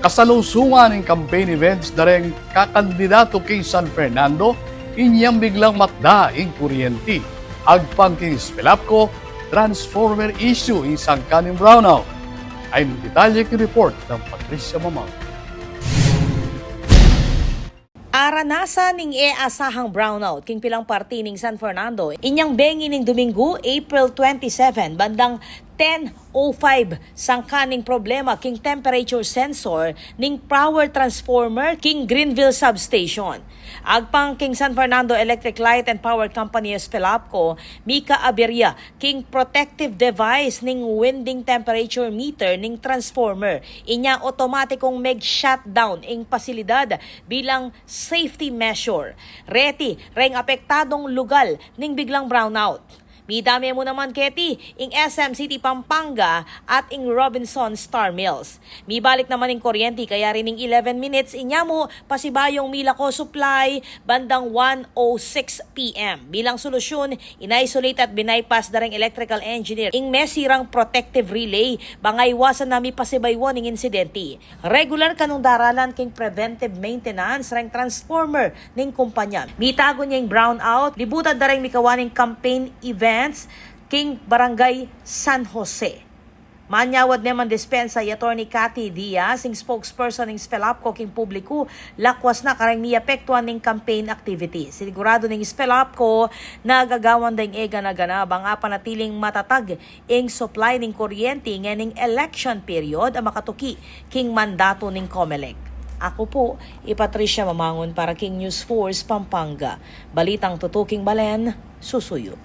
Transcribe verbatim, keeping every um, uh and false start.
Salungsungan ing campaign events dareng kakandidatu king San Fernando, inyang biglang matda ing kuryenti. Agpang king SFELAPCO, transformer issue ing sangkan ning brownout. Ay ning detalye king report nang Patricia Mamang. Aranasan ing e asahang brownout king pilang parti ning San Fernando inyang bengi ning Duminggu, April twenty-seven, bandang ten oh five, sangkan ning problema king temperature sensor ning power transformer king Greenville Substation. Agpang king San Fernando Electric Light and Power Company o SFELAPCO, mika aberya king protective device ning winding temperature meter ning transformer. Inya otomatikong meg-shutdown ing pasilidad bilang safety measure. Reti reng apektadong lugal ning biglang brownout. Midame mu naman keti ing S M City Pampanga at ing Robinson Star Mills. Mibalik naman ing kuryenti kayari ning eleven minutes inya mu pasibayung milako supply bandang one oh six P M. Bilang solusyun, in-isolate at binipas da reng electrical engineer ing mesirang protective relay bang aiwasan na mipasibayuan ing insidenti. Regular kanung daralan king preventive maintenance reng transformer ning kumpanya. Mitagun ya ing brownout, libutan da reng mikawa ning campaign events king Barangay San Jose. Manyawad ne man dispensa i Attorney Cathy Diaz, ing spokesperson ning SFELAPCO king publiku, lakwas na kareng miapektuan ning campaign activity. Siniguradu ning SFELAPCO na gagawan da ing e gana-gana bang apanatiling matatag ing supply ning kuryenti ngening election period a makatuki king mandatu ning COMELEC. Aku pu i Patricia Mamangun para king News Force Pampanga. Balitang tutuking balen, susuyu.